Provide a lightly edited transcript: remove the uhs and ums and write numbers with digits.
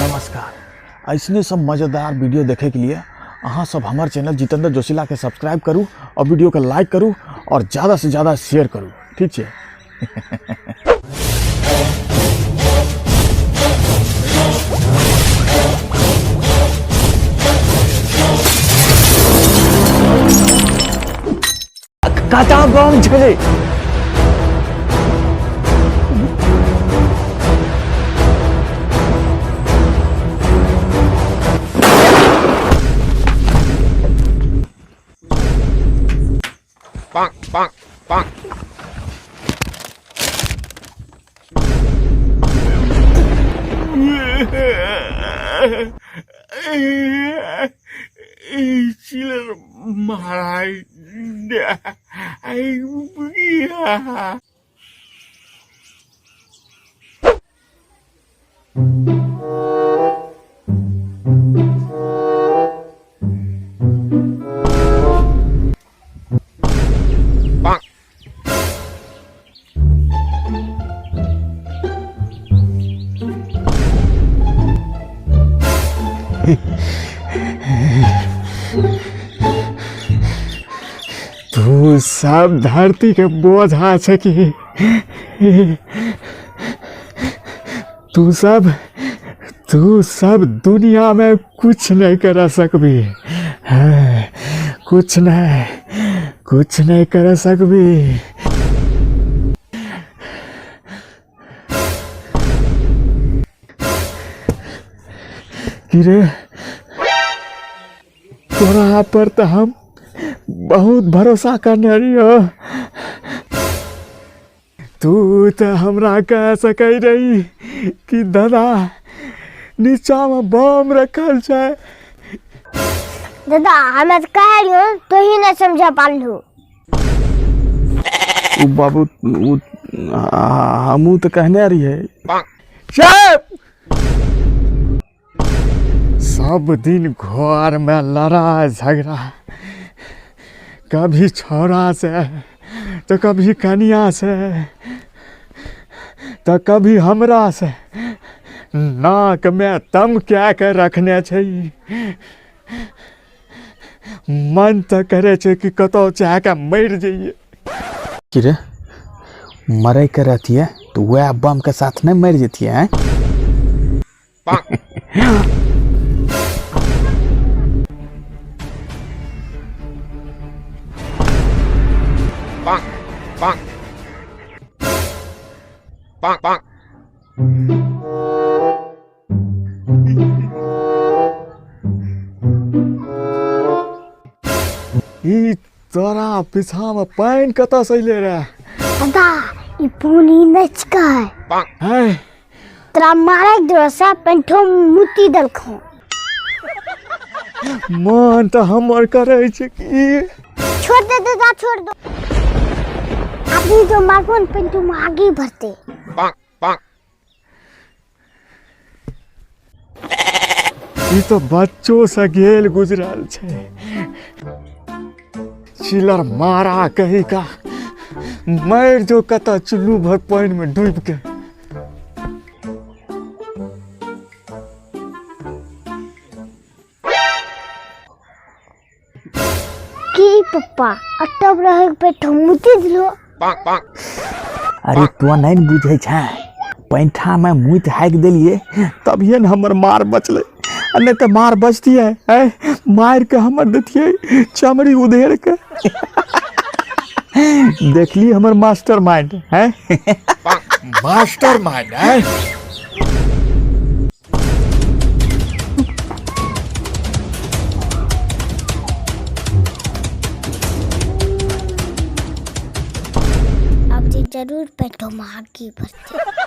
नमस्कार। ऐसने सब मज़ेदार वीडियो देखे के लिए अहाँ सब हमार चैनल जितेंद्र जोशीला के सब्सक्राइब करू और वीडियो के लाइक करू और ज़्यादा से ज़्यादा शेयर करू। ठीक है। कता बम छलै। चिलर महाराज। तू सब धरती के बोझा छै कि तू सब दुनिया में कुछ नहीं कर सकबी। हाँ, कुछ नहीं कर सकबी। कि रे तोरा पर तो हम बहुत भरोसा करने रहियो। तू तो हमरा कह सकै रही कि दादा नीचा में बम रखल छै। दादा हमरा तऽ कहलियो तो ही नहीं समझा पालू। उ बाबू उ हमू तो कहने रहिए। चुप! सब दिन घर में लड़ाई झगड़ा, कभी छौड़ा से तो कभी कनिया से तो कभी हमरा से। नाक में दम क्या के रखने छै। मन तो करे छै कि कतौ चाह के मरि जाइए। कि रे मरे के रहतिए तो वह बम के साथ नहीं मर जतिए हैं। ई तोरा पीछा में पानि कतऽ से अइले रे? दादा ई पानि नहि छिकै। है तोरा मारे के डर पेंठो मुती देलखो। मन तऽ हमर करै छै कि छोड़ दे दादा, छोड़ दो। अभी जो मारबो न पेंटू में आगे बढ़ते। ई तो बच्चो से गेल गुजरल छै। चिलर मारा कही का मरि जो कतऽ चुल्लू भर पानि में डूबि के। की पप्पा अटब रहे पेट मुति दिलो। अरे तो नहीं न बुझै छै, पैंठा में मुति हाकि देलिए तभिए न हमर मार बचलै, आ नहीं तऽ मार बचतियै है मारि के हमर देतियै चमड़ी उधेड़ के। देखली हमर मास्टर माइंड है। मास्टर माइंड है। अब जी जरूर पेटो में आगे बढ़ते।